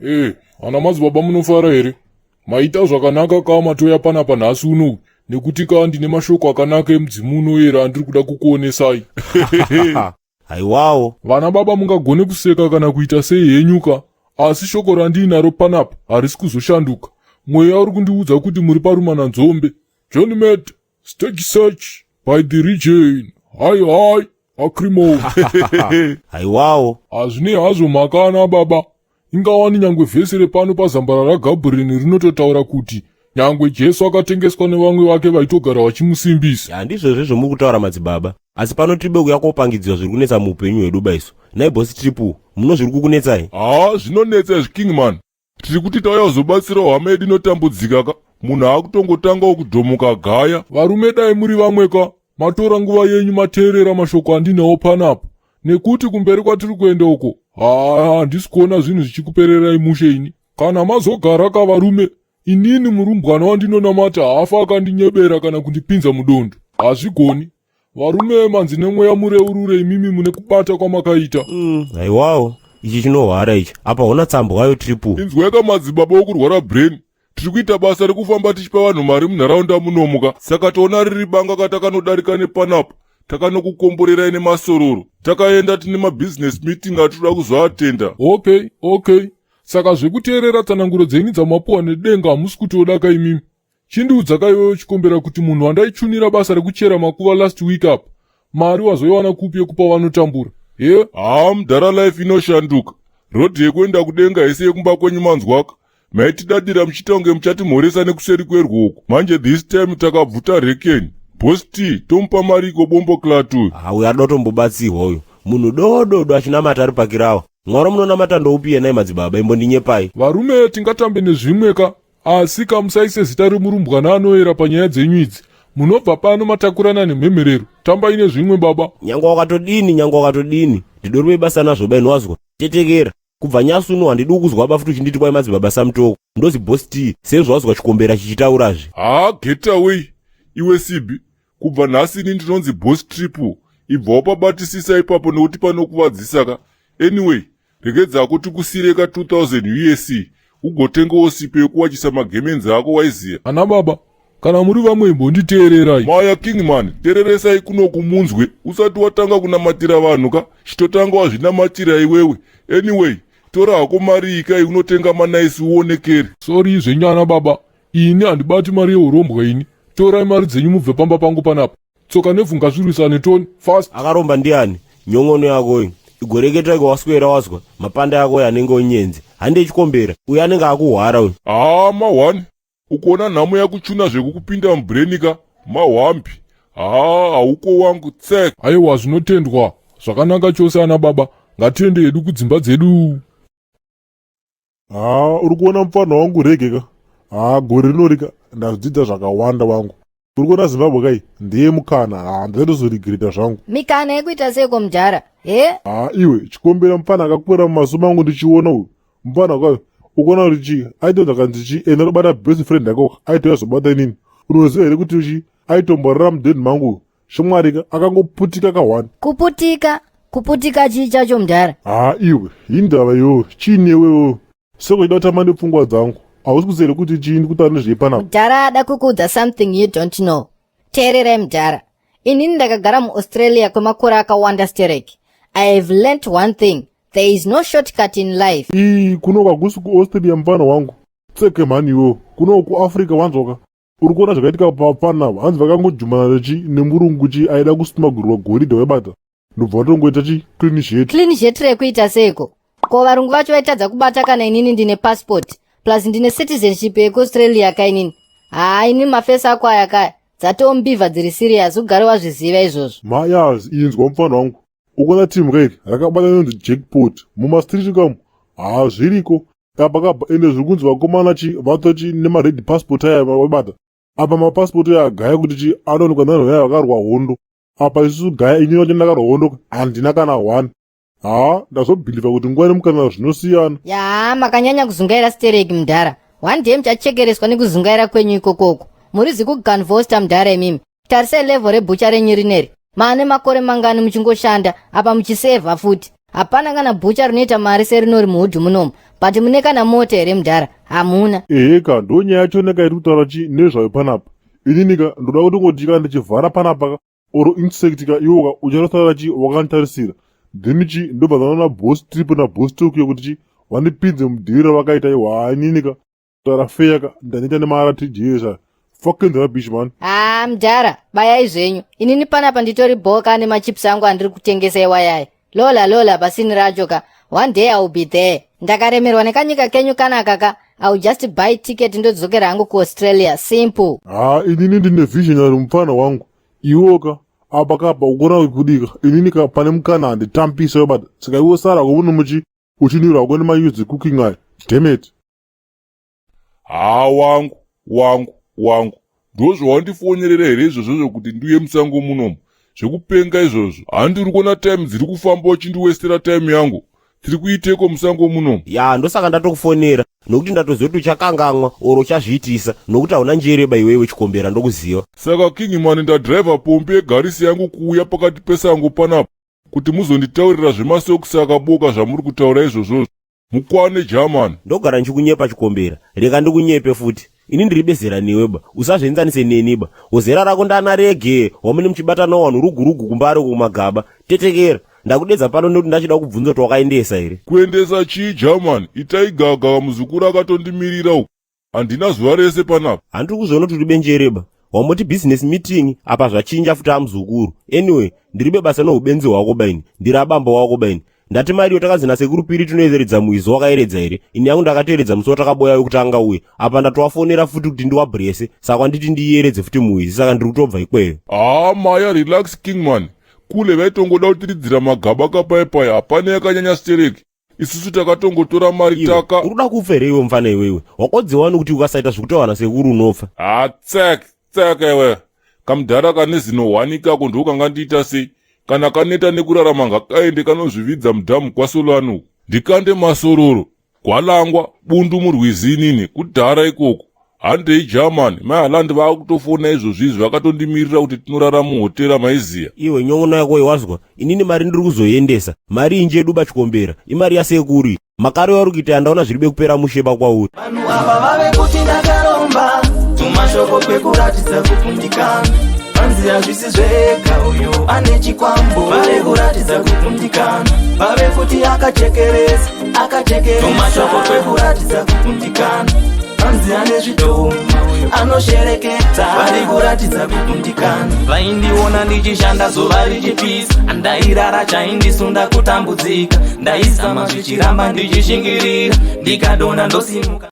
Eh, ana madzibaba munofara here? Maita zvakanaka ka matoya panapa nhasi uno nekuti ka ndine mashoko akanaka emudzimu unoyera andiri kuda kukuonesai. Haiwawo. Vana baba mungagone kuseka kana kuita sei henyu ka, asi shoko randiinaro panapa harisi kuzoshanduka. Mweya uri kundiudza kuti muri parumananzombe. John Matt, stage search by the region. Hi hi, acrimo. Haiwawo. Hazvinei hazvo mhaka ana baba. Ingawani nyangwe vhesi repano pazambara raGabriel rinototaura kuti nyangwe Jesu akatengeswa nevamwe vake vaitogara vachimusimbisa. Handizvozvo zvomuri kutaura madzibaba. Asi pano tiribe kuya kopangidzwa zviri kunetsa muupenyu hwedu baiso. Nhai boss Triple, muno zviri kukunetsai? Haa zvinonetsa izvi Kingman. Tiri kuti tauya kuzobatsirawo hama yedu inotambudzika ka. Munhu akutongotangawo kudhomoka gaya. Varume dai muri vamwe ka, matora nguva yenyu mateerera mashoko andinawo panapa. Nekuti kumberi kwatiri kuenda uko, haa handisi kuona zvinhu zvichikupererai mushe ini. Kana mazogara ka varume, inini murumbwana wandinonamata haafa akandinyebera kana kundipinza mudondo. Hazvigoni. Varume manzi nemweya mureurure imimi mune kubata kwamakaita. Haiwawo, ichi chinohwara ichi. Apa hona tsambwayo Triple. Inzweka madzibaba okurwara brain. Tiri kuita basa rekufamba tichipa vanhu mari munharaunda munomuka. Saka toona riri banga katakanodarika nepanapa. Takanokukomborerai nemasororo. Takaenda tine mabusiness meeting atinoda kuzoatenda. Okay, okay. Saka zvekuteerera tsananguro dzenyu dzamapuwa nedenga hamusi kutoda ka imimi. Chindiudza ka iwewe chikombera kuti munhu wandaichunira basa rekuchera makuva last week apa mari wazoiwana kupi yekupa vanotambura he? Haa mudhara life inoshanduka. Road yekuenda kudenga hese yekumba kwenyu manzwaka. Maitidadira muchiita kunge muchatimhoresa nekuseri kwerwoko. Manje this time takabvuta rekeni. Boss T tomupa mariko bombo clat uyu. Haa uyu arikuda kutombobatsirwa uyu. Munhu dododo achinamata ari pakirawa. Mwari wamunonamata ndoupi yenai madzibaba imbondinyepai. Varume tingatambe nezvimwe ka asi ka musaise zita remurumbwana anoera panyaya dzenyu idzi. Munobva pano matakurana nemhemherero. Tambai nezvimwe baba. Nyangwe wakatodini nyangwe wakatodini ndidori basa nazvo baini wazwa tetekera kubva nyasi uno handidi kukuzwa ba futi uchinditi kwai madzibaba samutoko ndozi boss T sezvo wazwa chikombera chichitaurazve. Haa get away iwe Sibi kubva nhasi ini ndinonzi boss Triple ibva wapabatisisa ipapo nekuti panokuvadzisa ka anyway regedzako tikusire ka 2000 usc ugotengawo sipo yekuwachisa magemenzi ako waiziya. Ana baba kana muri vamwe imbonditeererai. Maya Kingman tereresai kuno kumunzwe usati watanga kunamatira vanhu ka chitotanga wazvinamatira iwewe anyway tora hako mari iyi kai unotenga manaisi uonekere. Sorry zvenyu ana baba ini handibati mari yehurombwa ini torai mari dzenyu mubve pamba pangu panapa tsoka nevhu ngazvirwisane toni fast. Akaromba ndiani nyon'ono yako iyi igoreketa iko waswera wazwa mapanda ako anenge onyenzi hande chikombera uyo anenge akuhwara uyu. Haa mahwani ukuona nhamo yakuchuna zvekukupinda mubrain ka mahwambi haa hauko wangu tsek. Aiwa zvinotendwa zvakanaka chose ana baba ngatiende hedu kudzimba dzedu. Haa uri kuona mupfanha wangu rege ka haa gore rinorika ndazvidzidza zvakawanda wangu uri kuona zimbabwe kai ndeye mukana haa ndatozoregreta zvangu mikana yekuita seiko mudhara he haa iwe chikombera mupfana akakura mumaso mangu ndichiona uyu mupfana kwayo ukuona kuti chii aitonzi akanzi chii enda tobata best friend yako aitouya zobata inini unoziva here kuti chii aitomborara mudheni mangu shamwari akangoputika ka one kuputika kuputika chii chacho mudhara haa iwe indava iwewe chii newewe seko chida kutamba nepfungwa dzangu hausi kuziva here kuti chii ndikutaura nezvei panapa mudhara ada kukuudza something you don't know teererai mudhara inini ndakagara muaustralia kwemakore akawanda sterek i have learnt one thing there is no shortcut in life ii kuno kwagusi kuaustralia mufana wangu tseke mhani iwewe kuno kuafrica wanzwaka uri kuona zvakaitika pafana ava hanzi vakangojumana chi nemurungu chi aida kusmagurwa goridhe waibata ndobva vatongoita chi clean shet clean shet rekuita seiko ko varungu vacho vaitadza kubata kana inini ndine passport plus ndine citizenship yekuaustralia ka inini haa ini mafesi ako aya kaya dzatombivha dziri serious ugare wazviziva izvozvo mayaz inzwa mufana wangu ukuona team kairi rakabata inonzi jackpot mumastreet kamu haa zviriko apa kabva ende zviri kunzi vakomana chi vatoti nemared passport aya vabata apa mapassport aya gaya kuti chi anoonekwa nanhu vaya vakarwa hondo apa isusu gaya ini vacho ndakarwa hondo handina kana one haa ndazobhilivha kuti nguva nemukana zvinosiyana yaa makanyanya kuzungaira stereki mudhara one day muchachekereswa nekuzungaira kwenyu ikokoko muri zikuganvosta mudhara imimi tarisai level rebhucha renyu rineri maane makore mangani muchingoshanda apa muchisevha futi Hapana kana bhucha rinoita mari serinori muhudhu munomu, but mune kana mota here mudhara? Hamuna. Eheka, ndo nyaya yacho neka iri kutaura chi nezvayo panapa. Inini ka ndoda kutongoti ka ndichivhara panapa ka oro insect ka iwo ka ucharosara chi wakanditarisira. Then chi ndobva ndanoona boss trip na boss Tokyo kuti chi vandipinze mudhiri ravakaita iwo. Haa inini ka kutaura feya ka ndaneta nemaRTGS aya. Fucking rubbish man. Haa mudhara, bayai zvenyu. Inini panapa nditori boka nemachips angu andiri kutengesa iwayaya. Lola lola pasini racho ka. One day I will be there. Ndakaremerwa nekanyika kenyu kanaka ka. I will just buy ticket ndodzokera hangu kuAustralia. Simple. Haa inini ndine visionary mupfana wangu. Iwo ka apa kapa ukona kudika inini ka pane mukana handitambisa webata saka iwo sara kuno muchi uchinirwa kune mayuzi cooking aya damn it. Haa wangu wangu wangu ndozvawandifonerera here izvozvo zvekuti ndiuye musango munomu zvekupenga izvozvo handiri kuona time dziri kufamba uchindiwestera time yangu tiri kuiteko musango munomu. Ya ndosaka ndatokufonera nokuti ndatoziva kuti uchakangamwa oro uchazviitisa nokuti hauna njere ba iwewe chikombera ndokuziva. Saka Kingman ndadhiraivha pombi yegarisi yangu kuuya pakati pesango panapa kuti muzonditaurira zvemasokisi akaboka zvamuri kutaura izvozvozvo. Mukwane German. Ndogara ndichikunyepa chikombera. Rega ndikunyepe futi. Ini ndiri bezera newe ba. Usazvienzanise neni ba. Wozera rako ndana rege. Wamune muchibatana wanhu rugurugu kumbare kumagaba. Tetekera. Ndakudedza pano nekuti ndachida kubvunza kuti wakaendesa here. Kuendesa chii German? Itai gaga muzukuru akatondimirira uku. Handina zuva rese panapa. Handiri kuzviona kuti uri benjereba. Wamboti business meeting apa zvachinja futi amuzukuru. Anyway, ndiri bebasa nohubenzi hwako baini. Ndiri abambo wako baini. Ndati mari iyo takanzi nasekuru Piri tinoyeredza muizi wakayeredza here? Ini yangu ndakatoyeredza musi watakaboya wekutanga uye. Apa ndatowafonera futi kuti ndiwabrese saka wanditi ndiiyeredze futi muizi saka ndiri kutobva ikweyo. Haa maya relax Kingman. Kule vaitongoda kutiridzira magaba kapayapaya hapana yakanyanya stereki. Isusu takatongotora mari taka. Uri kuda kufa here iwe mfana iwewe? Wakodziwa wani kuti ukasaita zvekutaura nasekuru unofa. Haa tsek tsek iwe. Kamudhara kane zino hwani ikako ndiko kangandiita sei? Kana kaneta nekurarama ngakaende kanozvividza mudhamu kwaSolani uko. Ndikande masororo, gwalangwa, bundu murwizi inini kudhara ikoko. Handei German, mai Haaland vaakutofona izvozvi izvi vakatondimirira kuti tinorara muhotera maiziya. Iwe nyon'ono yako iwazwa, inini mari ndiri kuzoiendesa. Mari inje yedu bachikombera, imari yasekuru iyi. Makaro yauri kuita yandaona zviri bekupera mushe ba kwauri. Vanhu ava vave kuti ndakaromba tumashoko kwekuratidza kukundikana vanzi hazvisi zvega uyu ane chikwambo vave kuratidza kukundikana vave kuti akachekeresa akachekeresa tumashoko kwekuratidza kukundikana vanzi ane zvidhoma uyu anoshereketa vari kuratidza kukundikana vaindiona ndichishanda zuva richipisa andairara chaindisunda kutambudzika ndaizama zvichiramba ndichishingirira ndikadonha ndosimuka.